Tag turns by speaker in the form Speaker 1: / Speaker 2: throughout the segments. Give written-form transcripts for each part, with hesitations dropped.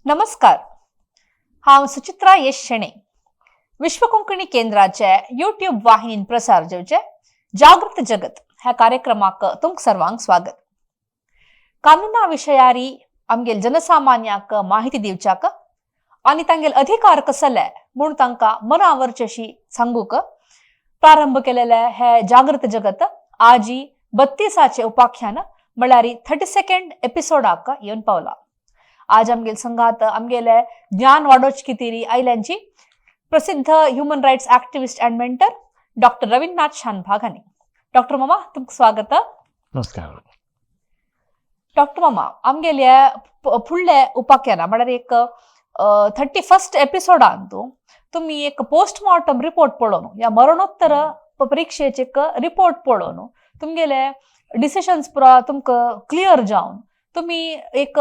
Speaker 1: नमस्कार, हांव सुचित्रा येश शेणे. विश्व कोंकणी केंद्राचे युट्यूब वाहिनीन प्रसार जावचे जागृत जगत ह्या कार्यक्रमाक तुमकां सर्वांक स्वागत. कानुना विशयारी आमगेल जनसामान्याक माहिती दिवच्याक आनी तांगेल अधिकार कसले म्हूण तांकां मनावरचेशी सांगूक प्रारंभ केलेले हे जागृत जगत आजी 32चे उपाख्यान म्हळ्यार 32nd एपिसोडाक येवन पावला. आज आमगेल संघात आमगेले ज्ञान वाडोवचे खातीर आयल्यांची प्रसिद्ध human rights activist and mentor doctor Raveendranath Shanbhag हांणी. डॉक्टर मामा, तुमकां स्वागत.
Speaker 2: नमस्कार.
Speaker 1: डॉक्टर मामा, आमगेल्या फुडल्या उपाख्याना म्हळ्यार एक 31st एपिसोडान तुमी एक पोस्टमॉर्टम रिपोर्ट पळोवन या मरणोत्तर परीक्षेचे एक रिपोर्ट पळोवन तुमगेले डिसिशन्स पुरा तुमकां क्लियर जावन तुमी एक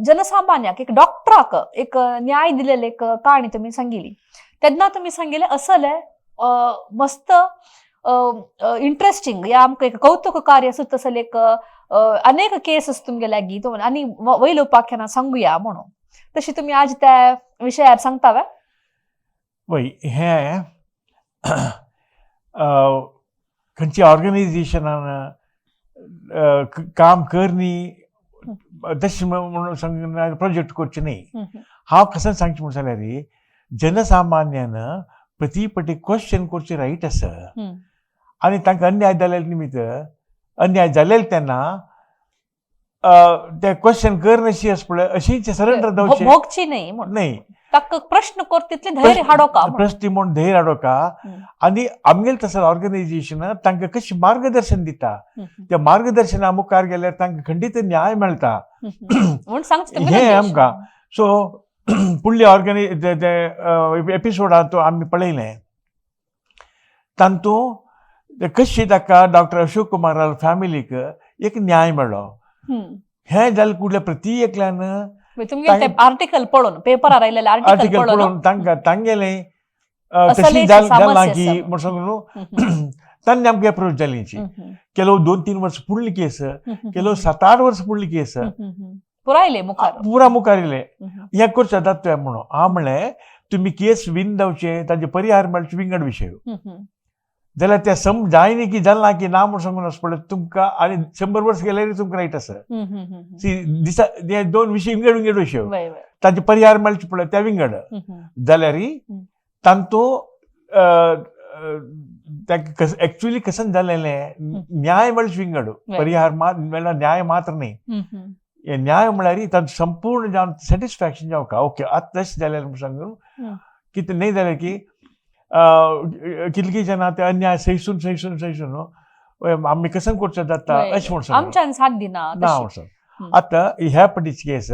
Speaker 1: जनसामान्याक, एक डॉक्टराक एक न्याय दिलेले एक काणी तुमी सांगिली. तेन्ना तुमी सांगिले असले मस्त इंट्रस्टिंग या आमकां एक कौतुक कार्य सुद्दां तसले एक अनेक केसस तुमगे लागीं आनी वयल्या उपाख्यानां सांगुया म्हणून. तशी तुमी आज त्या विशयार सांगता वे?
Speaker 2: वय, हें खंयच्या ऑर्गनायझेशनान काम करनी तशें म्हणून सांग प्रोजेक्ट करचें न्ही. हांव कशें सांगचें म्हूण जाल्यार जनसामान्यान प्रती पटी क्वेश्चन करचें रायट आसा आनी तांकां अन्याय जाल्ले निमित्त अन्याय जालेले तेन्ना ते क्वेश्चन करनशी आसा पळय अशीच सरेंडर जावचें
Speaker 1: भोगची न्ही म्हणून.
Speaker 2: न्ही.
Speaker 1: ताका प्रश्न कर तितले धैर्य हाडोका म्हणून.
Speaker 2: प्रश्न म्हूण धैर्य हाडोका. आनी आमगेले तसो ऑर्गनायझेशन तांकां कशें मार्गदर्शन दिता, त्या मार्गदर्शना मुखार गेल्यार तांकां खंडीत न्याय मेळटा
Speaker 1: म्हूण सांगचें तुमगेलें
Speaker 2: हें
Speaker 1: उद्देश.
Speaker 2: आमकां. सो फुडल्या ऑर्गनाय एपिसोडांत आमी पळयलें तातूंत कशी ताका डॉक्टर अशोक कुमारा फॅमिलीक एक न्याय मेळ्ळो. हें जालें कुडल्या प्रती एकल्यान
Speaker 1: मागीर तुमगेलें तें आर्टिकल पळोवन, पेपरार आयलेलें आर्टिकल
Speaker 2: आर्टिकल
Speaker 1: पळोवन
Speaker 2: पळोवन तांकां तांगेलें
Speaker 1: असलें
Speaker 2: तशी जालां
Speaker 1: समस्या
Speaker 2: की
Speaker 1: आसा.
Speaker 2: म्हण सांगू न्हू, तांणी आमकां अप्रोच जाली. ಕೆಲವು 2-3 वर्स फुडली केस, ಕೆಲವು 7-8 वर्स फुडली केस.
Speaker 1: पुरायले मुखार.
Speaker 2: पुरा मुखार येयले. हें करचें जाता तुवें म्हणून. हांव म्हणलें, तुमी केस विन जावचे, तांचे परिहार मेळचे विंगड विशय. जाल्यार ते सम जायनी की जालें ना की ना म्हूण सांगून आसा पळय तुमकां आनी 100 वर्स गेल्यार तुमकां रायट आसा. सी दिसा हे दोन विशय विंगड विंगड विशय.
Speaker 1: वय वय
Speaker 2: तांचे परिहार मेळचे पळय ते विंगड. जाल्यार तांतू ताका एक्चुअली कशें जालेलें न्याय मेळचे विंगड. परिहार मेळ्ळा न्याय मात्र न्ही. हे न्याय म्हळ्यार तांचो संपूर्ण जावन सॅटिस्फॅक्शन जावका, ओके आतां तशें जालें म्हूण सांगून. कितें न्ही जालें की कितलीं जाणां ते अन्याय सहिसून सहिसून सहिसून आमी कशें करचें जाता अशें म्हूण सांगून
Speaker 1: आमच्यान साथ दिना
Speaker 2: ना
Speaker 1: तशी.
Speaker 2: म्हूण सांग. आतां ह्या पटीची केस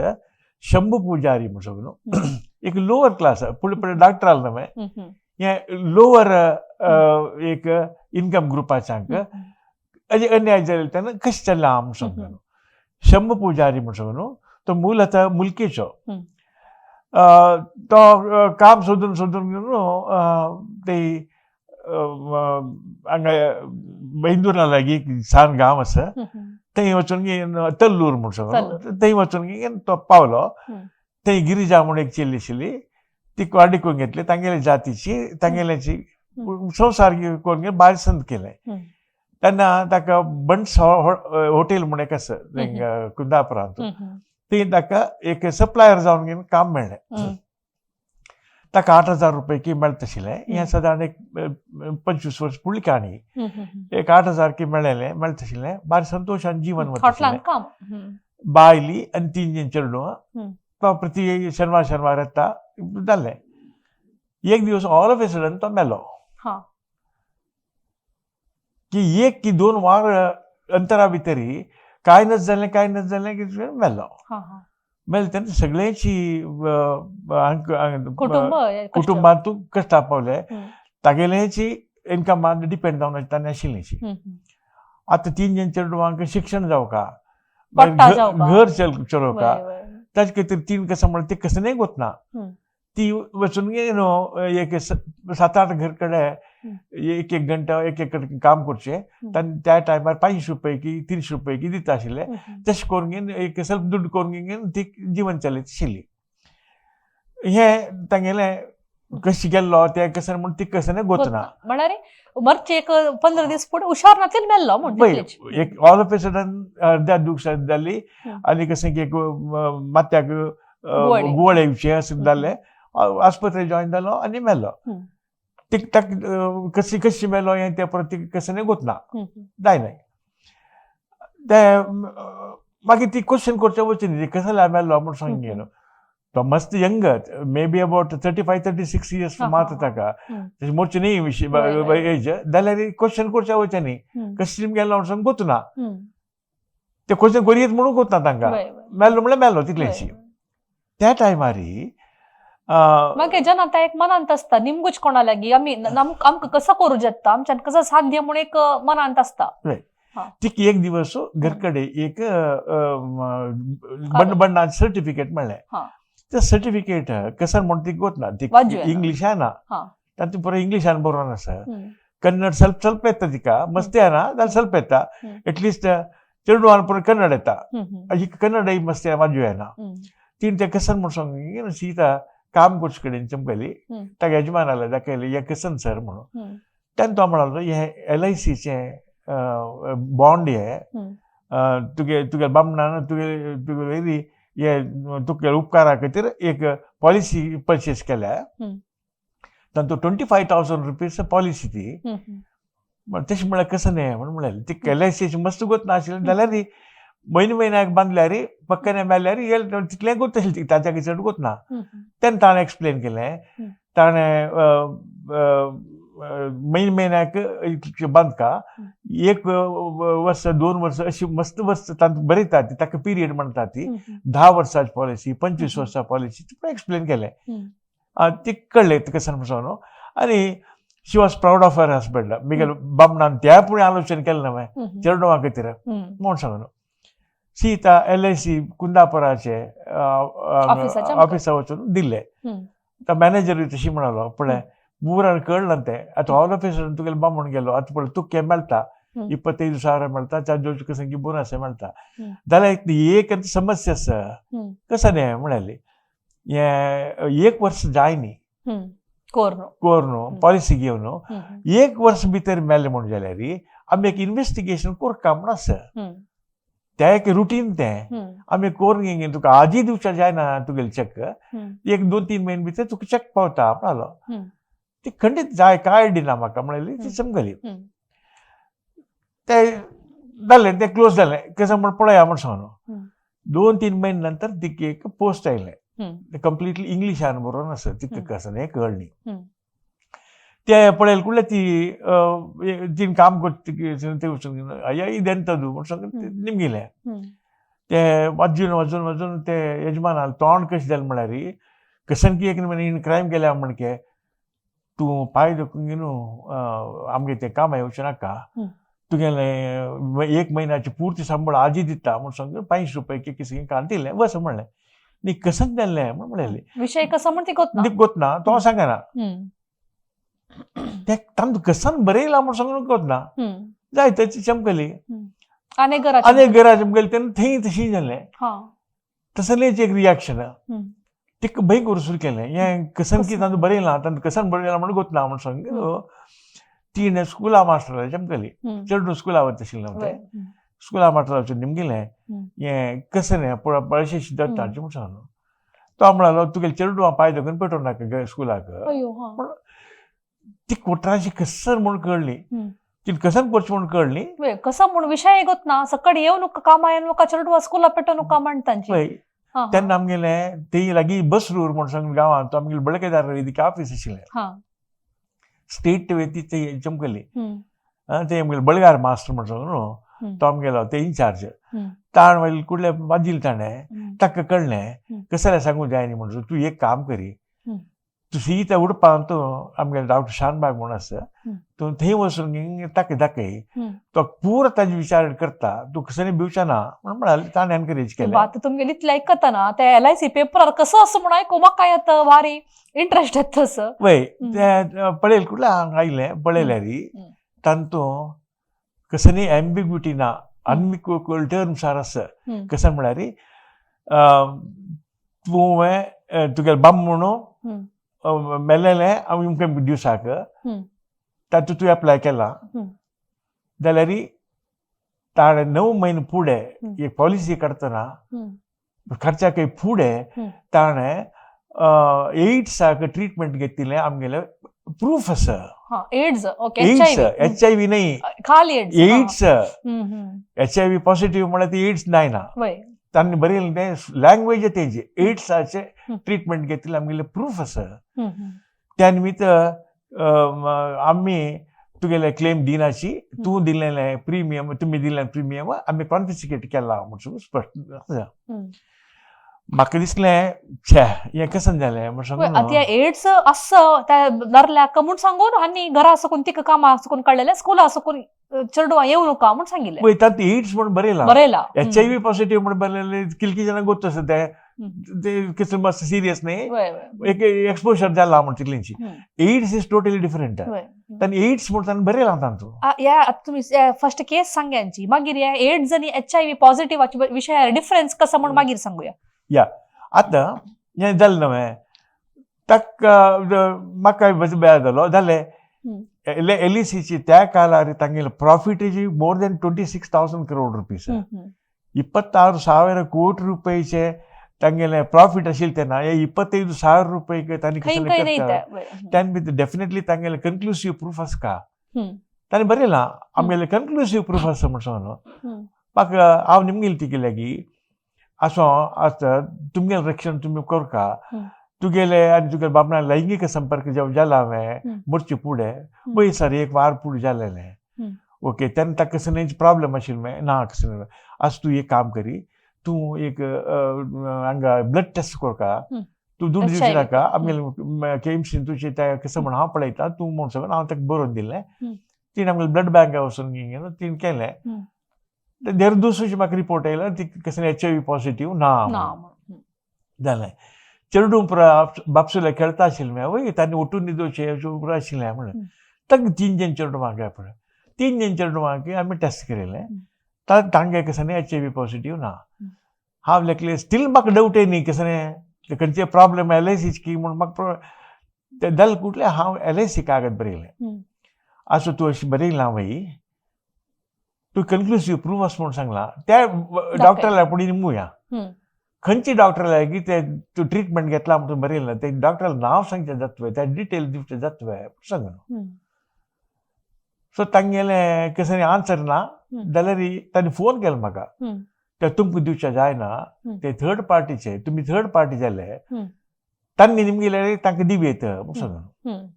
Speaker 2: शंभू पुजारी म्हूण सांगून एक लोअर क्लास, फुडें फुडें डॉक्टर आसलो न्हय, हें लोअर एक इनकम ग्रुपाच्यांक अशें अन्याय जालें तेन्ना कशें चल्लां म्हूण सांगून. शंभू पुजारी म्हूण सांगून तो मूलतः मुलकीचो. तो काम सोदून सोदून न्हू ते हांगा बेंदुरा लागीं एक सान गांव आसा, थंय वचून तल्लूर म्हूण सांगून,
Speaker 1: तल्लूर.
Speaker 2: थंय वचून तो पावलो. थंय गिरिजा म्हूण एक चेली आशिल्ली, ती वाडिकून घेतली. तांगेले जातीची तांगेल्याची संवसार करून घेवन भायर संद केलें. तेन्ना ताका बंड्स हॉटेल म्हूण एक आसा कुंदापुरांत, थंय ताका एक सप्लायर जावन घेवन काम मेळ्ळें. ताका 8,000 रुपये की मेळटा आशिल्लें. हें सादारण एक 25 वर्स फुडली काणी. एक 8,000 की मेळ्ळेलें मेळटा आशिल्लें. भायर संतोशान जीवन वता
Speaker 1: हॉटलांत
Speaker 2: आशिल्लें.
Speaker 1: काम.
Speaker 2: बायली आनी 3 चेडूं. तो प्रति शेनवार शेनवार येता जालें. एक दिवस ऑल ऑफ ए सडन तो मेलो. की एक की 2 वार अंतरा भितरी काय नज जालें, काय नज जालें की मेलो.
Speaker 1: हा हा
Speaker 2: मेले तेन्ना सगळ्यांची
Speaker 1: कुटुंब हे कश्ट.
Speaker 2: कुटुंबांत कश्टा पावले. तागेल्याची इनकमान डिपेंड जावन ताणें आशिल्ली. आतां 3 जण चेडवांक शिक्षण जावका,
Speaker 1: पट्टा जावका.
Speaker 2: घर चलोवका,
Speaker 1: वय, वय.
Speaker 2: ताजे खातीर तीन कसं म्हळ्यार ती कसं नाही गोतना. ती वचून न्हू एक 7-8 घर कडे एक एक घंटा एक एक काम करचें. त्या टायमार 500 रुपये की 300 रुपये की दिता आशिल्ले. तशें करून एक स्वल्प दुड्ड करून ती जीवन चलयत आशिल्ली. हें तांगेलें कशें गेल्लो तें कशें म्हूण ती कशें गोतना.
Speaker 1: म्हळ्यार मरचे एक 15 दीस फुडें हुशार नातील मेल्लो म्हण.
Speaker 2: पळय,
Speaker 1: तितलेच.
Speaker 2: एक ऑल ऑफ ए सडन अर्द्या दूख जाली आनी कशें की एक माथ्याक
Speaker 1: गुवळे.
Speaker 2: गुवळे येवचे अशें जालें. आस्पत्रे जॉयन जालो आनी मेलो. तिक ताक कशी कशी मेलो हें तें परत तिका कशें गोतना. जायना ते. मागीर ती क्वेश्चन करचें वचून कसो मेलो म्हूण सांग न्हू. तो मस्त young, maybe about 35, 36 years मात्र ताका. तशें मोडचें न्ही
Speaker 1: वय, वय.
Speaker 2: एज जाल्यार क्वेश्चन करचें वचचें न्ही. कशें गेलो म्हूण सांग गोतना. ते क्वेश्चन करीत म्हणून गोतना तांकां.
Speaker 1: वय, वय.
Speaker 2: मेलो म्हणल्यार मेलो तितलेंशी. त्या टायमारी
Speaker 1: मागीर जनता एक मनांत आसता निमगूच कोणा लागीं आमी आमकां कसो करूं जाता, आमच्यान कसो साध्य म्हूण एक मनांत आसता.
Speaker 2: तिका एक दिवस घरकडे एक बण्णाचें सर्टिफिकेट मेळ्ळें. तें सर्टिफिकेट कसं म्हण ती गोतना ती.
Speaker 1: वाजू येना.
Speaker 2: इंग्लिशान. तातूंत पुरो इंग्लिशान बरोवन आसा. कन्नड ಸ್ವಲ್ಪ ಸ್ವಲ್ಪ येता तिका, मस्ती येना जाल्यार ಸ್ವಲ್ಪ येता. एटलिस्ट चेडवान पुरो कन्नड येता. ही कन्नडय मस्ती वाजू येना. तिणें तें कसन म्हूण सांग सीता काम करचे कडेन चमकली. ताका यजमानाला दाखयलें, हें कसन सर म्हणून. तेन्ना तो म्हणालो, हें एलआयसीचें बॉन्ड हे. तुगे तुगे बामणान तुगे तुगे हे तुगे उपकारा खातीर एक पॉलिसी परचेस केल्या. तांतूत ₹25,000 पॉलिसी ती. तशें म्हळ्यार कसं न्ही म्हणून म्हणलें. ती एलआयसीची मस्त गोत नाशिल्लें जाल्यार म्हयने म्हयन्याक बांदल्यार पक्क्याने मेल्यार तितलें गोत आशिल्लें, ताच्या चड गोत ना. तेन्ना ताणें एक्सप्लेन केलें. ताणें म्हयने म्हयन्याक इतलें बांदका, एक वर्स, 2 वर्स अशी मस्त वर्स तांकां बरयता ती, ताका पिरियड म्हणटा ती. 10 वर्साची पॉलिसी, 25 वर्सां पॉलिसी, ती एक्सप्लेन केलें. ती कळ्ळें तुका सांगून. आनी she was proud of her husband. Miguel बामणान त्या फुडें आलोचन केलें ना चेडवा खातीर म्हूण सांगून. सीता एलआयसी कुंदापुराचे
Speaker 1: ऑफिसाच्या
Speaker 2: ऑफिसा वचून दिले. तो मॅनेजर तशी म्हणालो, पळय मुरान कळ्ळें तें आतां ऑल ऑफिसर तुगेले बामण गेलो, आतां पळय तुका मेळटा 25,000 मेळटा, चार कसं बोनस मेळटा. जाल्यार एक समस्या आसा. कसं न्ही म्हणाली, हें एक वर्स जाय न्ही.
Speaker 1: कोर्न.
Speaker 2: कोर्न पॉलिसी घेवन एक वर्स भितर मेलें म्हूण जाल्यार आमी एक इन्वेस्टिगेशन करता म्हूण आसा. तें एक रुटीन तें. आमी करून घेवन तुका आजी दिवच्या जायना तुगेले चॅक. एक 2-3 म्हयने भितर तुका चॅक पावता म्हणालो. ती खंडीत जाय काय दिना म्हाका म्हणली ती. समजली. ते जालें तें क्लोज जालें कसं म्हण पळया म्हण सांगून. 2-3 म्हयने नंतर तिका एक पोस्ट आयलें. कंप्लिटली इंग्लिशान बरोवन आसा. तिका कसं हें कळ्ळी. ते पळयलें कुडले ती तिन काम करता ते वचून अय्या इदेंतदू म्हण सांगून निमगिलें. ते वाजून वाजून वाजून ते यजमानान तोंड कशें जालें म्हळ्यार कसन की एक क्रायम केल्या म्हणके तूं पांय दुखून न्हू आमगे तें काम येवचें नाका. तुगेलें एक म्हयन्याची पुर्ती संबळ आजी दिता म्हूण सांगून 500 रुपये की कितें काडून दिलें बस म्हणलें. न्ही कसं जालें म्हूण म्हणलें.
Speaker 1: विषय कसो म्हण ती गोत ना.
Speaker 2: गोत ना, तो सांगना. ते तांतूं कसन बरयलां म्हूण सांगून गोत ना. जाय ताची चमकली.
Speaker 1: आनी घराची.
Speaker 2: आनी घरा चमकली तेन्ना थंय तशी जालें. तसलेंच एक रिएक्शन. तिका भंय करूं सुरू केलें, हें कसन की तांतूं बरयलां, तांतूं कसन बरयलां म्हूण गोत ना म्हूण सांग. तिणें स्कुला मास्टराक चमकली. चेडूं स्कुला वता आशिल्लें. तें स्कुला मास्टरा वचून निमगिलें, हें कशें न्ही पळशे जाता म्हूण सांगलो. तो म्हणालो, तुगेलें चेडूं पांय धरून पेटोवं नाका स्कुलाक.
Speaker 1: अयो हा.
Speaker 2: ती कोटराची कसन म्हूण कळ्ळी. तिणें कसन करचें म्हूण कळ्ळी.
Speaker 1: कसं म्हूण विशय गोत ना, सकाळी येवं नुका कामा येवन नुका चेडवा स्कुला पेटोवं नुका म्हणटांची.
Speaker 2: पळय, तेन्ना आमगेलें ती लागीं बसरूर म्हूण सांगून गांवांत आमगेलें बळकेदार वेदिका ऑफीस आशिल्लें. स्टेट ती ते चमकली. ते आमगेले बळगार मास्टर म्हूण सांगून न्हू, तो आमगेलो ते इन्चार्ज. ताण मागीर कुडले वाजील ताणें. ताका कळ्ळें. कशें सांगूं जाय न्ही म्हणून तूं एक काम करी. तूं सीता उडपांत आमगेले डॉक्टर शानबाग म्हूण आसा, तूं थंय वचून ताका दाखय, तो पुरो ताजे विचार करता, तूं कसनी भिवचें ना म्हण म्हणाले. ताणें एनकरेज केलें.
Speaker 1: आतां तुमगेली इतलें आयकतना ते एलआयसी पेपरार कसो आसा म्हूण आयकूं म्हाका येता भारी इंट्रस्ट येता तसो.
Speaker 2: वय, ते पळयल कुडले हांगा आयलें पळयल्यार तांतू कसली एम्बिग्युटी ना, अनइक्वल टर्म्स आसा. कशें म्हळ्यार तुवें तुगेले बामणू मेलेलें अमके दिवसाक, तातूंत तुवें एप्लाय केलां जाल्यार ताणें 9 म्हयने फुडें एक पॉलिसी काडटना खर्चाकय फुडें ताणें एड्साक ट्रिटमेंट घेतिल्लें आमगेलें प्रूफ आसा.
Speaker 1: AIDS, okay.
Speaker 2: एड्स, एचआयव्ही न्ही.
Speaker 1: खाली एड्स.
Speaker 2: एड्स. एचआयव्ही पॉझिटिव्ह म्हळ्यार ती एड्स जायना. तांणी बरयलें तें लँग्वेज तेजी, एड्साचे ट्रिटमेंट घेतिल्लें आमगेलें प्रूफ आसा. त्या निमित्त आमी तुगेले क्लेम दिनाची, तूं दिल्लें प्रिमियम, तुमी दिल्लें प्रिमियम आमी कॉन्फिसिकेट केला म्हूण स्पश्ट आसा. म्हाका दिसलें छे हें कशें जालें म्हूण
Speaker 1: आतां
Speaker 2: सांगून.
Speaker 1: एड्स आसा त्या धरल्याक म्हूण सांगून आनी घरा सकून तिका कामा सकून काडलेलें, स्कुला सकून चेडवां येवं नका म्हूण सांगिल्लें.
Speaker 2: वय, तातूंत एड्स म्हूण बरयलां.
Speaker 1: बरयलां.
Speaker 2: एचआयव्ही पॉझिटिव्ह म्हूण बरयलें कितलीं जाणांक गोत्त आसा तें, ते कितें मातशें सिरियस न्ही, एक एक्सपोजर जाला म्हण तितलींची. AIDS is totally different. तांणी एड्स म्हूण तांणी बरयलां तातूंत.
Speaker 1: या आतां तुमी फर्स्ट केस सांग्यांची, मागीर या एड्स आनी एचआयव्ही पॉझिटिव्हाच्या विशयार डिफरन्स कसा म्हूण मागीर सांगूया.
Speaker 2: या आतां हें जालें न्हय, ताका म्हाका बेजार जालो. जालें, एलआयसीची त्या काळार तांगेले प्रॉफिटेची मोर दॅन 26,000 करोड रुपीज, 26,000 कोटी रुपयाचे तांगेले प्रॉफिट आशिल्लें तेन्ना. हे 25,000 रुपये तांणी
Speaker 1: खंय
Speaker 2: कसले
Speaker 1: खंय न्ही
Speaker 2: करता?
Speaker 1: ते.
Speaker 2: त्यान भितर डेफिनेटली तांगेले कन्क्लुसीव प्रूफ आसका. ताणें बरयलां आमगेले कन्क्लुसीव प्रूफ आसा म्हण सांगलो. म्हाका हांव निमगेली तिगेली की असो आसता, तुमगेलें रक्षण तुमी करका, तुगेले आनी तुगेले बाबणां लैंगीक संपर्क जेव जाला हांवें मरचे फुडें, पळय सर एक वार फुडें जालेलें. ओके, तेन्ना ताका कसलें प्रॉब्लम आशिल्लें ना कसलें आसा. तूं एक काम करी, तूं एक हांगा ब्लड टेस्ट करका, तूं दुडू दिवचे नाका, आमगेले केएमसीन तुजे त्या कसं म्हण हांव पळयता तूं म्हूण सांगून हांव ताका बरोवन दिलें. तिणें आमगेले ब्लड बँका वचून तिणें केलें. देर दुसऱ्याची म्हाका रिपोर्ट आयलो, ती कसलें एचआयव्ही पॉझिटिव्ह ना जालें. चेडूं पुरा बापसुले खेळता आशिल्लें वय, तांणी उठून न्हिदोवचें पुरो आशिल्लें म्हणून ताका 3 जण चेडवांक पळय, 3 जण चेडवांक आमी टेस्ट केलें, तांगे कसलें एचआयव्ही पॉझिटिव्ह ना. हांव लेखलें स्टील म्हाका डावट न्ही कसलें खंयचे प्रॉब्लम एलआयसीची म्हूण म्हाका ते जालें. कुटलें हांव एलआयसी कागद बरयलें, असो तूं अशें बरयलां वय, तूं कन्क्लुसीव प्रूफ आसा म्हूण सांगलां त्या डॉक्टराक, पूण निमूया खंयचे डॉक्टर की ते तूं ट्रिटमेंट घेतला म्हणून बरयलां ते डॉक्टराक नांव सांगचें जातलें, त्या डिटेल दिवचें जातलें सांग. सो तांगेलें कसलें आन्सर ना जाल्यार तांणी फोन केलो म्हाका, ते तुमकां दिवचें जायना, ते थर्ड पार्टीचे, तुमी थर्ड पार्टी जाले तांणी निमगेले तांकां दिवं येता म्हूण सांग.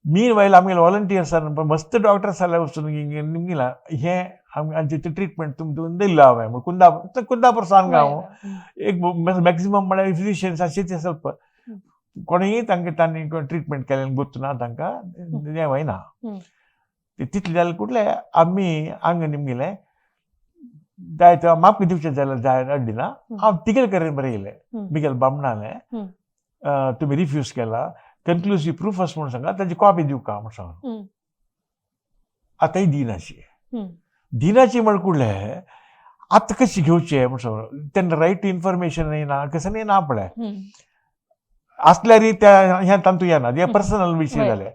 Speaker 2: मीन वायल आमगेले वॉलंटियर्स मस्त डॉक्टर्स जाल्यार वचून निमगिला हें आमचें ट्रिटमेंट तुमकां दिल्लो हांवें म्हूण. कुंदापूर, कुंदापूर सांग हांव एक मॅक्सिमम म्हळ्यार फिजिशियन्स अशें ते ಸ್ವಲ್ಪ कोणूय तांकां तांणी ट्रिटमेंट केलें गोत्त ना तांकां हें वयना. तितलें जालें कुटलें आमी हांगा निमगेलें जाय तो म्हाका दिवचें जाल्यार जाय अड्डिना. हांव तिगेले कडेन बरयलें, मिगेल बामणालें तुमी रिफ्यूज केला, कन्क्लुसीव प्रूफ आसा म्हूण सांगा, ताजी कॉपी दिवका म्हूण सांग. आतांय दिनाशी दिनाची म्हण कुडलें आतां कशें घेवचें म्हूण सांग. तेन्ना रायट टू इन्फॉर्मेशन येना कसं न्ही ना पळय आसल्यार त्या ह्या तांतू येना, ते पर्सनल विशय जाले.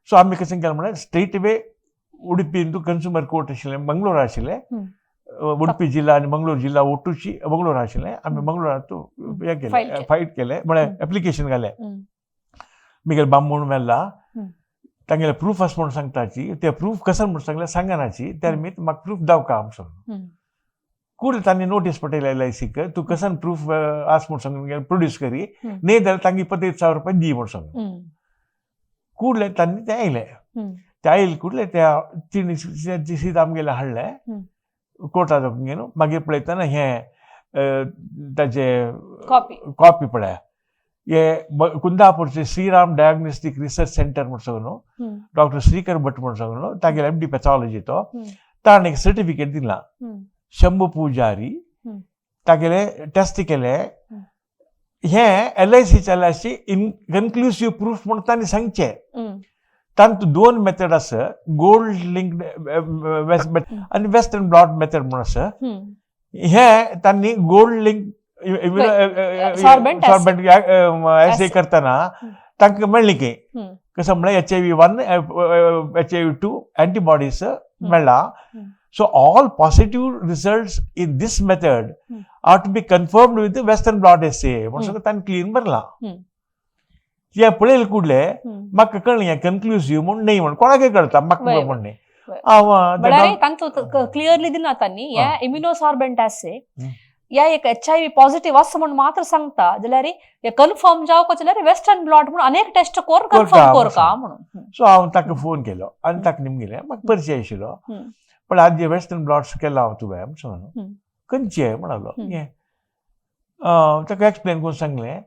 Speaker 2: सो आमी कशें केलें म्हळ्यार स्ट्रेट वे उडपीन कन्ज्युमर कोर्ट आशिल्लें मंगळूर आशिल्लें, उडपी जिल्हा आनी मंगळूर जिल्हा ಒಟ್ಟುची मंगळूर आशिल्लें. आमी मंगळूरांत हें केलें, फायट केलें म्हळ्यार एप्लिकेशन घालें. मिगेल बामूण मेल्ला तांगेले प्रूफ आसा म्हूण सांगताची, ते प्रूफ कशें म्हूण सांगलें सांगनाची, त्या निमित्त म्हाका प्रूफ दावका म्हूण सांगलो. कूड तांणी नोटीस पटयली एलआयसीक, तूं कसन प्रूफ आसा म्हूण सांगून प्रोड्यूस करी, न्ही जाल्यार तांकां 25,000 रुपया दी म्हूण सांगून. कुडले तांणी ते आयले, ते आयले कुडले त्या तिणी सीत आमगेले हाडलें कोर्टात घेवन. मागीर पळयतना हें ताजे कॉपी पळय हे कुंदापूरचे श्रीराम डायग्नोस्टीक रिसर्च सेंटर म्हूण सांगून डॉक्टर श्रीकर भट म्हूण सांगून, तागेले एमडी पॅथॉलॉजी तो, ताणें एक सर्टिफिकेट दिलां. शंभू पुजारी तागेले टेस्ट केले, हे एलआयसी चल्याची इनकन्क्लुसिव्ह प्रूफ म्हूण तांणी सांगचें. तांतूत दोन मेथड आसा, गोल्ड लिंक्ड आनी वेस्टर्न ब्लॉट मेथड म्हूण आसा. हे तांणी गोल्ड लिंक
Speaker 1: सॉर्बेंट
Speaker 2: सॉर्बेंट एसे करतना तांकां मेळ्ळी की कसं म्हणल्यार HIV 1, HIV 2 antibodies मेळ्ळा. So all positive results in this method are to be confirmed with western blot assay म्हणून सगळं तांणी क्लीन भरलां. हें पळयलें कुडले, म्हाका कळ्ळें हें कन्क्लुसिव्ह म्हूण न्ही म्हूण, कोणाकय कळटा, म्हाका म्हूण न्ही. हांव
Speaker 1: म्हळ्यार तांतूत क्लियरली दिना तांणी, हे इम्युनोसॉर्बेंट असे या एक एचआयव्ही पॉझिटिव्ह आसा म्हूण मात्र सांगता जाल्यार हे कन्फर्म जावपाक जाल्यार वेस्टर्न ब्लॉट म्हणून अनेक टेस्ट करून कन्फर्म करका म्हणून.
Speaker 2: सो हांव ताका फोन केलो आनी ताका निमगेलें, म्हाका परिचय आशिल्लो, पण आज जे वेस्टर्न ब्लॉट्स केला हांव तुवें म्हणून, खंयचे म्हणालो. हें ताका एक्सप्लेन करून सांगलें.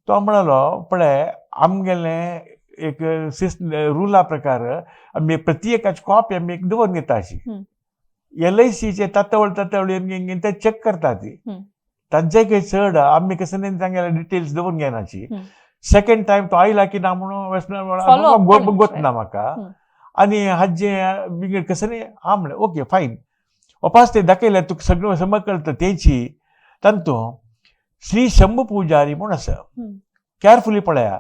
Speaker 2: तो म्हणालो, पळय, आमगेलें एक सिस रुला प्रकार आमी प्रत्येकाची कॉपी आमी एक दवरून घेता अशी. एलआयसीचे तत्वळ तत्वळ येवन ते चॅक करता ती, तांचे काही चड आमी कसं न्ही तांगेले डिटेल्स दवरून घेनाची. सेकंड टायम तो आयला की ना म्हणून वेस्टर्न गोत ना म्हाका. आनी हाजे बिगड कसं न्ही. हा म्हणलें, ओके फायन. वापास ते दाखयल्यार तुका सगळें समज कळटा तेची. तांतू श्री शंभू पुजारी म्हूण आसा, केअरफुली पळया,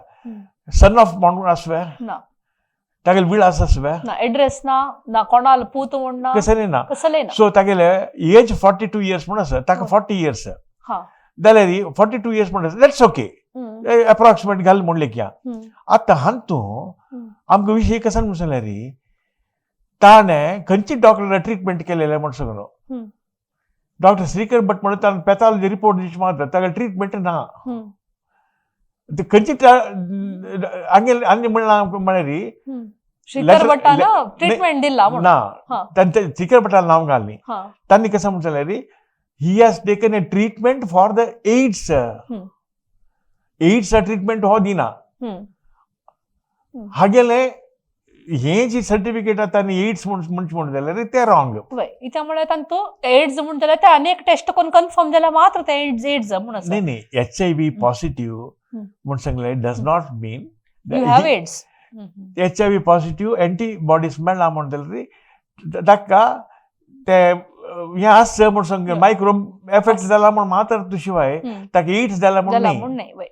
Speaker 2: सन ऑफ म्हणून आसवे
Speaker 1: ना,
Speaker 2: तागेले विळास आसवे
Speaker 1: ना, एड्रेस ना, ना कोणाल पूत म्हूण ना,
Speaker 2: कसं ना.
Speaker 1: कसलें ना.
Speaker 2: सो तागेले एज 42 इयर्स म्हूण आसा, ताका 40 इयर्स जाल्यार 42 इयर्स म्हूण आसा, that's okay, approximate घाल म्हूण लेखया. आतां हातूं आमकां विशय कसो म्हूण सांगल्यार, ताणें खंयची डॉक्टरा ट्रिटमेंट केलेलें म्हूण सांगलो. डॉक्टर श्रीकर भट म्हणून ताणें पॅथॉलॉजी रिपोर्ट दिवचे मारता, ताका ट्रिटमेंट ना. ते खंयची हांगेले आनी म्हणलां म्हळ्यार
Speaker 1: श्रीकर भट्टान ट्रिटमेंट दिला म्हणून
Speaker 2: ना, तांचे श्रीकर भट्टान नांव घालनी. तांणी कसं म्हण जाल्यार, he has taken a treatment for the AIDS. AIDS treatment हो दिना. हागेले हे जी सर्टिफिकेट आतां एड्स म्हूण म्हणचे जाल्यार ते रॉंग.
Speaker 1: त्यामुळे तांतू एड्स म्हूण जाल्यार ते अनेक टेस्ट करून कन्फर्म जाल्यार मात्र ते एड्स एड्स म्हूण आसा.
Speaker 2: न्ही न्ही, एचआयव्ही पॉझिटिव्ह म्हूण सांगलें does not mean
Speaker 1: you have AIDS.
Speaker 2: HIV positive antibodies मेळ्ळा म्हूण जाल्यार ताका ते हें आसा म्हूण सांग, मायक्रो एफेक्ट जाला म्हूण मात्र तूं शिवाय ताका एड्स जाला म्हूण न्ही.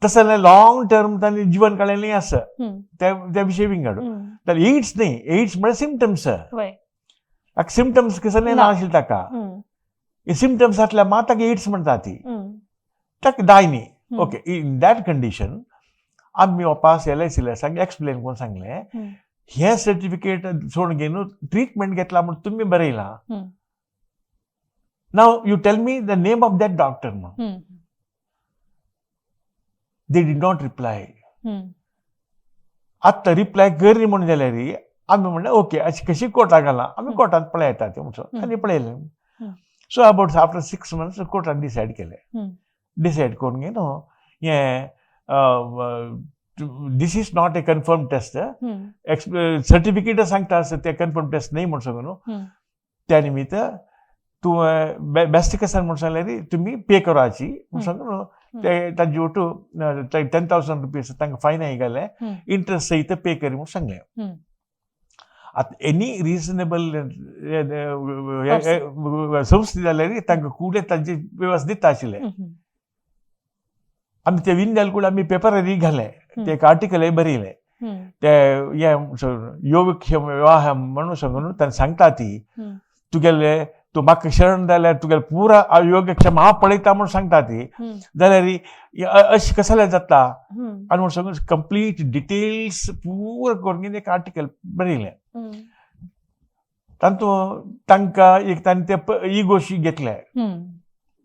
Speaker 2: तसं जाल्यार लॉंग टर्म तांणी जीवन काडलेलें आसा, त्या विशय विंगड. तर एड्स न्ही, एड्स म्हळ्यार सिमटम्स. सिमटम्स कसले ना आशिल्ले ताका, सिमटम्स आसल्यार मात ताका एड्स म्हणटा ती, ताका दाय न्ही. ओके, इन that condition आमी वापास एलआयसीला सांग एक्सप्लेन करून सांगलें, हें सर्टिफिकेट सोडून घेवन ट्रिटमेंट घेतला म्हूण तुमी बरयलां, now you tell me the name of that doctor म्हणून. They did not reply. आतां रिप्लाय करी म्हूण जाल्यार आमी म्हणलें ओके, अशी कशी कोर्टाक घालां आमी, कोर्टांत पळयता तें म्हणून आनी पळयलें. So about after 6 months कोर्टान decide केलें. डिसायड करून न्हू हें this is not a confirm test, certificate सांगता आसता ते कन्फर्म टेस्ट न्ही म्हूण सांगू न्हू. त्या निमित्त तूं बेस्ट कसान म्हूण सांगल्यार तुमी पे कराची म्हूण सांगू न्हू. ते तांचे ಒಟ್ಟು ₹10,000 तांकां फायन घालें, इंट्रस्ट सहित पे करी म्हूण सांगलें. आतां एनी रिजनेबल संस्था जाल्यार तांकां कुडे तांची वेवस्था दिता आशिल्ले. आमी ते विंदाल कूड आमी पेपरार घालें, ते एक आर्टिकलय बरयलें. ते हें योगक्षेम विवाह म्हणून सांगून ताणें सांगता ती, तुगेले तूं म्हाका शरण जाल्यार तुगेले पुरा योगक्षेम हांव पळयता म्हूण सांगता ती, जाल्यार अशें कसलें जाता आनी म्हूण सांगून कंप्लीट डिटेल्स पुरा करून एक आर्टिकल बरयलें. तातूंत तांकां एक तांणी ते इगोशी घेतले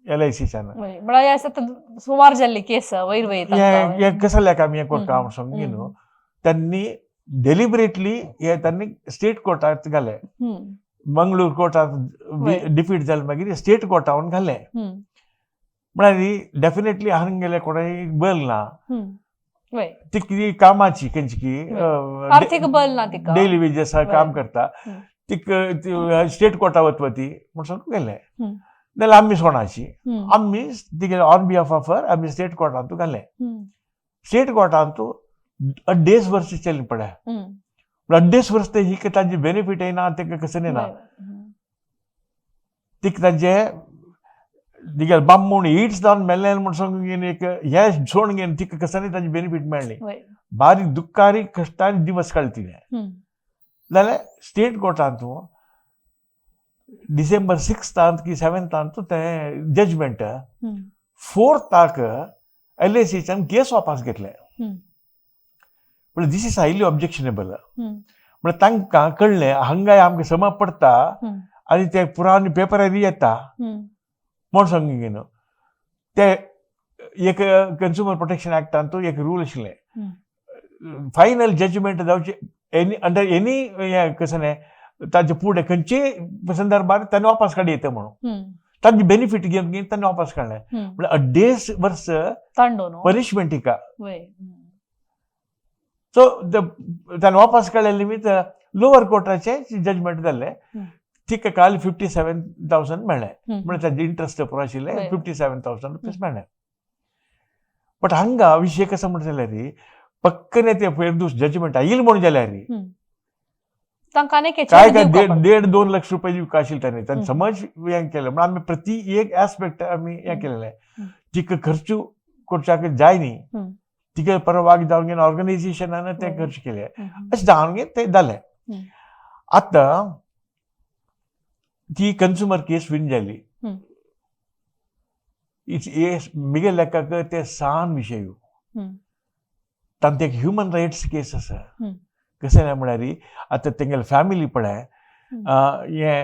Speaker 2: एलआयसीच्यान.
Speaker 1: म्हळ्यार सुमार जाल्ली केस वयर वयर.
Speaker 2: हें कसलें आमी हें करता म्हूण सांगून न्हू, त्यांनी डेलिबरेटली हे त्यांनी स्टेट कोर्टात घाले. मंगळूर कोर्टात डिफीट जालें, मागीर स्टेट कोर्टान घालें. म्हळ्यार डेफिनेटली हांगेले कोणाय बल ना.
Speaker 1: वय.
Speaker 2: ती कितें कामाची खंयची की
Speaker 1: आर्थीक बल ना तिका.
Speaker 2: डेली वेजेस काम करता. तिक स्टेट कोर्टा वतपा ती म्हूण सांगून गेले. जाल्यार आमी सोणाची आमी तिगेले ऑन बिहाफ ऑफ हर आमी स्टेट कोर्टांतू घालें. स्टेट कोर्टांतू अड्डेस वर्स चली पळय. अड्डेस वर्स ते ही तांचे बेनिफीट येना, तेका कसं ना. तिका तांचे तिगेले बामूण एड्स जावन मेल्ले म्हूण सांगून एक हे सोडून घेवन तिका कसं तांचे बेनिफीट मेळ्ळी. बारीक दुःखारी कश्टांनी दिवस काडले तिणें. जाल्यार स्टेट कोर्टांतू डिसेंबर 6 की 7 तें जजमेंट, 4थाक एलआयसीच्यान केस वापस घेतले. म्हणल्यार this is highly objectionable. म्हळ्यार तांकां कळ्ळें हांगाय आमकां समा पडटा आनी ते पुराण पेपरार येता म्हूण सांगून घेवन ते एक कंज्युमर प्रोटेक्शन एक्टान एक रूल आशिल्लें, फायनल जजमेंट जावचे एनी अंडर एनी हें कसं न्ही ताजे फुडें खंयचेय संदर्भार तांणी वापस काडूं येता म्हणून तांचे बेनिफीट घेवन घेवन तांणी वापस काडलें. म्हळ्यार अड्डेस वर्स
Speaker 1: तांडो न्हू.
Speaker 2: पनिशमेंट तिका. सो ताणें वापस काडले निमित्त लोवर कोर्टाचें जजमेंट जाल्लें. तिका काल 57,000 मेळ्ळें. म्हळ्यार ताजें इंट्रस्ट पुरो आशिल्लें. ₹57,000 मेळ्ळें. बट हांगा विशय कसो म्हणटा जाल्यार पक्कने ते पयर दीस जजमेंट आयल म्हणून जाल्यार
Speaker 1: तांकां आनी एक
Speaker 2: काय काय 1.5-2 लाख रुपये दिवका आशिल्ले ताणें. ताणें समज हें केलें म्हणून आमी प्रति एक एस्पेक्ट आमी हें केलेलें. तिका खर्च करच्याक जाय न्ही, तिका परवाक जावन घेवन ऑर्गनायझेशनान ते खर्च केले. अशें जावन घेवन ते जालें. आतां ती कंज्युमर केस विन जाली. It's मिगे लेखाक ते सान विशय. तांचे एक ह्युमन रायट्स केस आसा. कशें जालें म्हळ्यार आतां तेंगेले फॅमिली पळय, हें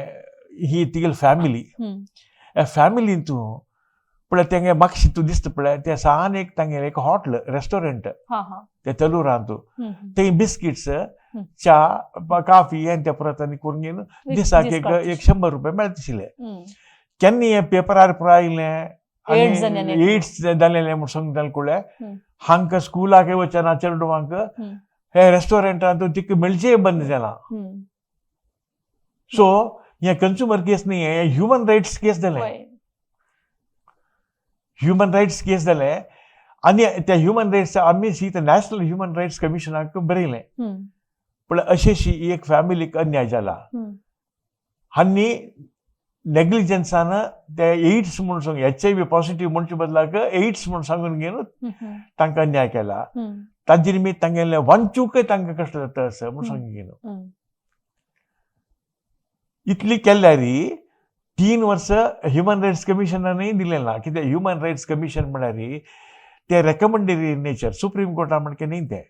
Speaker 2: ही तिगेली फॅमिली, ह्या फॅमिलीन तूं पळय तेंगे मागशी तूं दिसता पळय ते सान एक तांगेलें एक हॉटल रेस्टॉरंट
Speaker 1: हा हा
Speaker 2: ते तलुरांतू ते बिस्किट्स, च्या, काफी हें ते परत आनी करून घेवन दिसाक एक एक ₹100 मेळटा आशिल्ले. केन्ना हें पेपरार पुराय आयलें.
Speaker 1: एड्स जालें.
Speaker 2: एड्स जालेलें म्हूण सांगतालें कळ्ळें. हांकां स्कुलाक वचना चेडवांक, हे रेस्टॉरंटांत तिका मेळचें बंद जालां. सो हें कंज्युमर केस न्ही, हें ह्युमन रायट्स केस जालें. ह्युमन रायट्स केस जालें आनी त्या ह्युमन रायट्स आमी सी नॅशनल ह्युमन रायट्स कमिशनाक बरयलें. पण अशी एक फॅमिलीक अन्याय जाला. हांणी नेग्लिजन्सान ते एड्स म्हूण सांग एचआयव्ही पॉझिटिव्ह म्हणचे बदलाक एड्स म्हूण सांगून घेवन तांकां अन्याय केला. तांचे निमित्त तांगेलें वांचूकय तांकां कश्ट जाता असं म्हूण सांगून घेवन इतली केल्यार 3 वर्सां ह्युमन रायट्स कमिशनानय दिलें ना. कित्याक ह्युमन रायट्स कमिशन म्हळ्यार ते रेकमेंडेड इन नेचर, सुप्रीम कोर्टा म्हणके न्ही ते.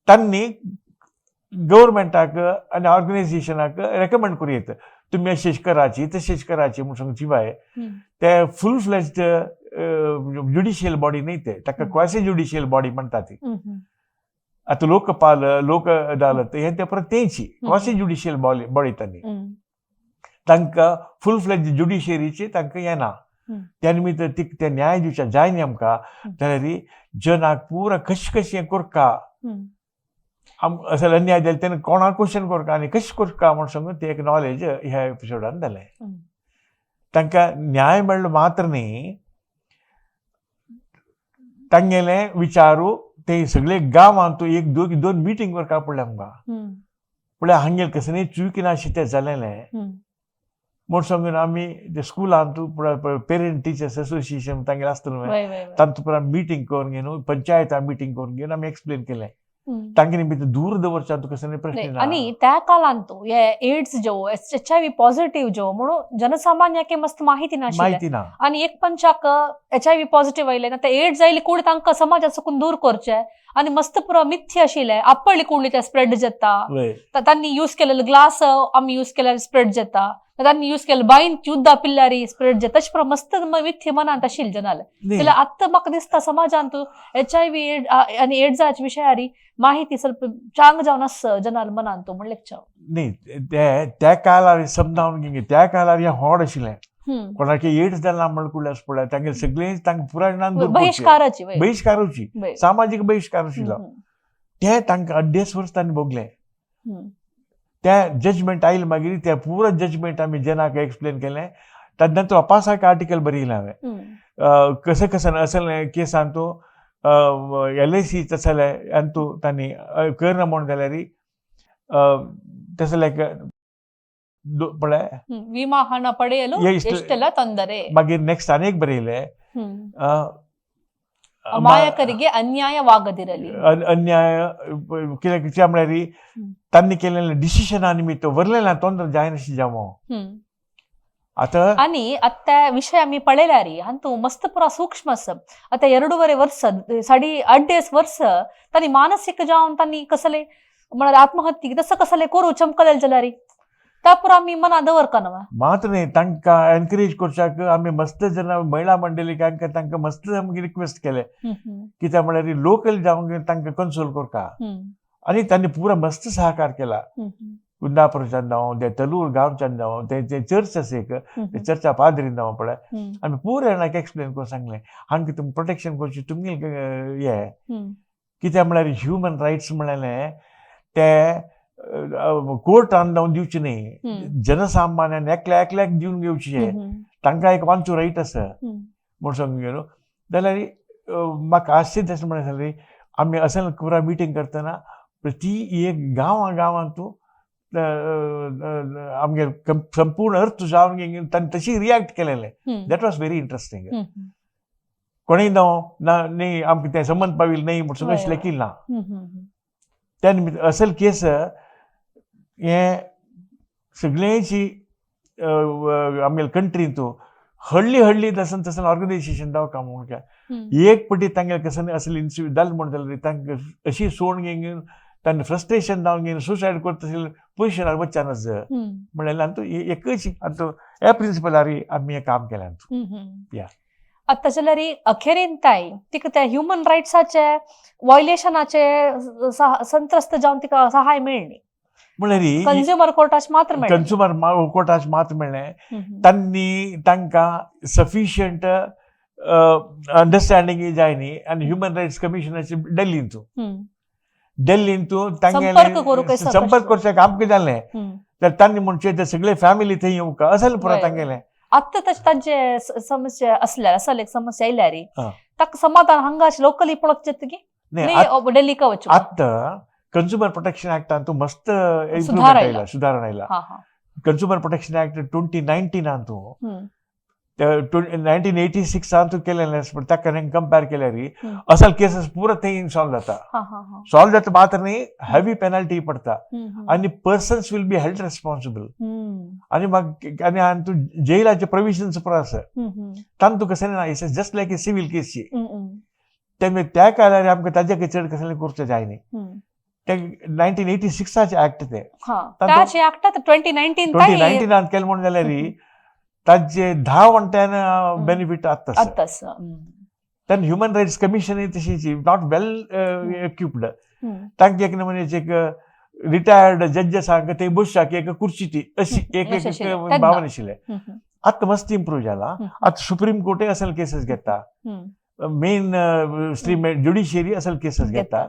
Speaker 2: तांणी गव्हर्मेंटाक आनी ऑर्गनायझेशनाक रेकमेंड करूं येता, तुमी अशें कराची तशेंच कराची म्हूण सांगची बाय. ते फूल फ्लेज्ड ज्युडिशियल बॉडी न्ही ते, ताका क्वासी ज्युडिशियल बॉडी म्हणटा ती. आतां लोकपाल, लोक अदालत हे ते परत तेंची क्वासी ज्युडिशियल बॉडी तांणी. तांकां फूल फ्लेज ज्युडिशियरीची तांकां येना. त्या निमित्त ती ते न्याय दिवच्या जाय न्ही आमकां जाल्यार जनाक पुरा कशें कशें हें करका, आम असो अन्याय जाले तेन्ना कोणाक क्वेश्चन करका आनी कशें करका म्हूण सांगून ते एक नॉलेज ह्या एपिसोडान जालें. तांकां न्याय मेळ्ळो मात्र न्ही, तांगेले विचारू ते सगळे गांवांत एक दोन दोन मिटींग करपा पडलें आमकां. पळय हांगेर कसं न्ही चुकी ना अशें तें जालेलें म्हूण सांगून आमी ते स्कुलांत पेरंट टिचर्स असोसिएशन तांगेलें आसता न्हू,
Speaker 1: वय वय वय
Speaker 2: तांतू पुरा मिटींग करून घेवन, पंचायता मिटींग करून घेवन आमी एक्सप्लेन केलें. तांगे निमित्त दूर दवरच्या तुका कसं प्रश्न ना.
Speaker 1: आणि त्या काळांत हे एड्स जो, एचआयव्ही पॉझिटिव्ह जो म्हणून जनसामान्याके मस्त माहिती नाशिल्लें.
Speaker 2: माहिती ना.
Speaker 1: आणि एक पंचाक एचआयव्ही पॉझिटिव्ह आयले ना ते एड्स आयले कूड तांकां समाजात चुकून दूर करचे आणि मस्त पुरो मिथ्य आशिल्लें आपली कुडली ते स्प्रेड जाता. तांनी यूज केलेले ग्लास आमी यूज केल्यार स्प्रेड जाता, तांनी यूज केले बायन युद्धा पिल्ल्यारी स्प्रेड जाता, तशें पुरो मस्त मिथ्य मनांत आशिल्लें जनाले. जाल्यार आतां म्हाका दिसता समाजांत एचआयव्ही आनी एड्साच्या विशयारी माहिती ಸ್ವಲ್ಪ चांग जावन आस जनाल मनांत म्हणलें.
Speaker 2: न्ही, ते त्या काळार समजावन घेवन त्या काळार हें होड आशिल्लें. कोणाक एड्स जाला म्हण कुडल्यास पळय तांगेले सगळे तांकां पुराय दूर करचे.
Speaker 1: बहिष्काराची वय.
Speaker 2: बहिश्कारूची,
Speaker 1: वय.
Speaker 2: सामाजीक बहिश्कार आशिल्लो. ते तांकां अड्डेस वर्स तांणी भोगले. त्या जजमेंट आयलें मागीर त्या पुरो जजमेंट आमी जनाक एक्सप्लेन केलें. ताजे नंतर अपासाक आर्टिकल बरयलें हांवें. कसं कसं असले केसान तो LIC तसले आनी तूं तांणी करना म्हूण जाल्यार तसले पळय.
Speaker 1: ವಿಮಾ ಹಣ ಪಡೆಯಲು ಎಷ್ಟೆಲ್ಲ ತೊಂದರೆ.
Speaker 2: मागीर नेक्स्ट आनी एक बरयलें.
Speaker 1: ಅಮಾಯಕರಿಗೆ ಅನ್ಯಾಯವಾಗದಿರಲಿ.
Speaker 2: अन्याय कित्याक कित्याक म्हळ्यार तांणी केलेले डिसिशना निमित्त वरलें तोंदर जायनाशी जावं आतां.
Speaker 1: आणि आत्ता विषय आमी पळयल्यार हांतू मस्त पुरा सूक्ष्म आसा. आतां 2.5 वर्स, साडी अड्डेस वर्स तांणी मानसीक जावन तांणी कसले म्हळ्यार आत्महत्या तसं कसले करू चमकलेले जाल्यार त्या पुरा आमी मना दवरका न्हू.
Speaker 2: मात न्ही, तांकां एनकरेज करच्याक आमी मस्त जाणां महिला मंडळीक तांकां मस्त आमकां रिक्वेस्ट केलें. कित्याक म्हळ्यार लोकल जावंक तांकां कन्सोल करता आनी तांणी पुरा मस्त सहकार केला. कुंदापूरच्यान जावं, ते तलूर गांवच्यान जावं, ते चर्च आसा एक, ते चर्चा पाद्रीन जावं पळय, आमी पुरा जाणांक एक्सप्लेन करून सांगलें, हांकां तुमी प्रोटेक्शन करचें तुमगेलें हें. कित्याक म्हळ्यार ह्युमन रायट्स म्हणलें ते कोर्टान जावन दिवचें न्ही, जनसामान्यान एकल्या एकल्याक दिवन घेवचें. तांकां एक वांचू रायट आसा म्हूण सांगून गेलो जाल्यार म्हाका आश्चर्य दिसलें. म्हणलें जाल्यार आमी असेल पुरा मिटींग करतना प्रति एक गांवां गांवांतू आमगे संपूर्ण अर्थ जावन तांणी तशी रिएक्ट केलेलें. That was very interesting. कोणूय जावं ना न्ही आमकां तें संबंद पाविल्लें न्ही म्हूण अशें लेखील ना. त्या निमित्त असल केस हें सगळ्यांची आमगेले कंट्रींतू हळ्ळी हळ्ळी तसं तसं ऑर्गनायझेशन जावं काम म्हणून काय एक पटी तांगेले कसं असले इन्सिडेंट जालें म्हूण जाल्यार तांकां अशी सोड घेवन तांणी फ्रस्ट्रेशन जावन घेवन सुसायड करता तशें पोजिशनार वचच्यानच म्हणलें. आनी तूं एकच आनी तूं ह्या प्रिंसिपलार आमी हें काम केलें. या.
Speaker 1: आतां जाल्यार अखेरेन ताई तिका त्या ह्युमन रायट्साचे वॉयलेशनाचे संत्रस्त जावन तिका सहाय मेळ्ळी?
Speaker 2: म्हणल्यार
Speaker 1: कंझ्युमर कोर्टाचे मात्र मेळ्ळें.
Speaker 2: कंझ्युमर कोर्टाचे मात्र मेळ्ळें. तांणी तांकां सफिशियंट अंडरस्टँडींग जाय न्ही. आनी ह्युमन रायट्स कमिशनाचे दिल्लींतू दिल्लींतू
Speaker 1: संपर्क करूंक
Speaker 2: तांगेले संपर्क करच्याक आमकां जालें तर तांणी म्हणचें ते सगळे फॅमिली थंय येवंक असेल पुरा तांगेलें.
Speaker 1: आतां तशें तांचे समस्या असल्यार असल एक समस्या आयल्यार ताका समाधान हांगा लोकली पळोवचें जातकी
Speaker 2: न्ही,
Speaker 1: डेल्लीक वचूं?
Speaker 2: आतां कंझ्युमर प्रोटेक्शन ऍक्टान तूं मस्त इम्प्रुवमेंट आयला, सुदारणा आयला. कन्झ्युमर प्रोटेक्शन ऍक्ट 2019 तूं 1986 तूं केलेलें पण ताका कंपेर केल्यार असल केसीस पुरा थंय सॉल्व जाता. सॉल्व जाता मात्र न्ही, हेवी पेनल्टी पडटा आनी persons will be held responsible. आनी मागीर आनी आनी तूं जेलाचे प्रोविजन्स पुरा आसा. तांतू कशें ना, it's just like a civil केसी. त्यामुळे त्या काळार आमकां ताजे चड कसलें करचें जाय न्ही. ते 1986 ऍक्ट ते
Speaker 1: ताचे ऍक्ट 2019
Speaker 2: 2019 केलें म्हणून जाल्यार ताजे 10 वण्ट्यान बेनिफीट आत्ता. तेन्ना ह्युमन रायट्स कमिशन तशीच not well equipped. तांकां एक नमुन्याचे एक रिटायर्ड जज आसा ते बसच्याक एक कुर्ची ती अशी एक एक भावन आशिल्लें. आतां मस्त इम्प्रूव जाला. आतां सुप्रीम कोर्टय असल केसीस घेता, मेन स्ट्रीम ज्युडिशियरी असल केसीस घेता.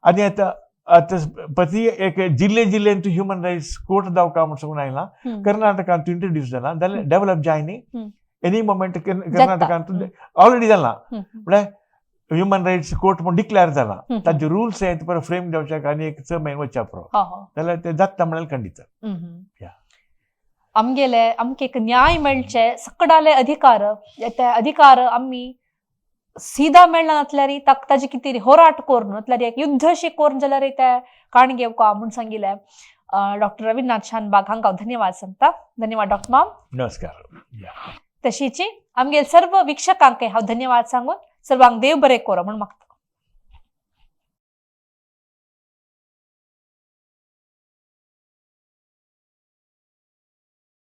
Speaker 2: आनी आतां आतां प्रति एक जिल्ले जिल्ल्यांत ह्युमन रायट्स कोर्ट जावका म्हूण सांगून आयला. कर्नाटकांत इंट्रोड्यूस जाला जाल्यार डेव्हलप जाय न्ही. एनी मोमेंट कर्नाटकांत ऑलरेडी जाला म्हळ्यार ह्युमन रायट्स कोर्ट म्हूण डिक्लेअर जाला. ताजे रुल्स हे परत फ्रेम जावच्याक आनी एक 6 म्हयने वचच्या पुरो जाल्यार ते जाता म्हणल्यार खंडीत.
Speaker 1: आमगेले आमकां एक न्याय मेळचे, सकडाले अधिकार, ते अधिकार आमी सीधा मेळना नासल्यार ताका ताजी कितें होराट करून नासल्यार एक युद्धशी करून जाल्यार ते काण घेवका म्हूण सांगिल्लें डॉक्टर रविनाथ शानबाग हांकां धन्यवाद सांगता. धन्यवाद डॉक्टर माम.
Speaker 2: नमस्कार.
Speaker 1: तशीची आमगे सर्व वीक्षकांक हांव धन्यवाद सांगून सर्वांक देव बरें करो म्हूण मागता.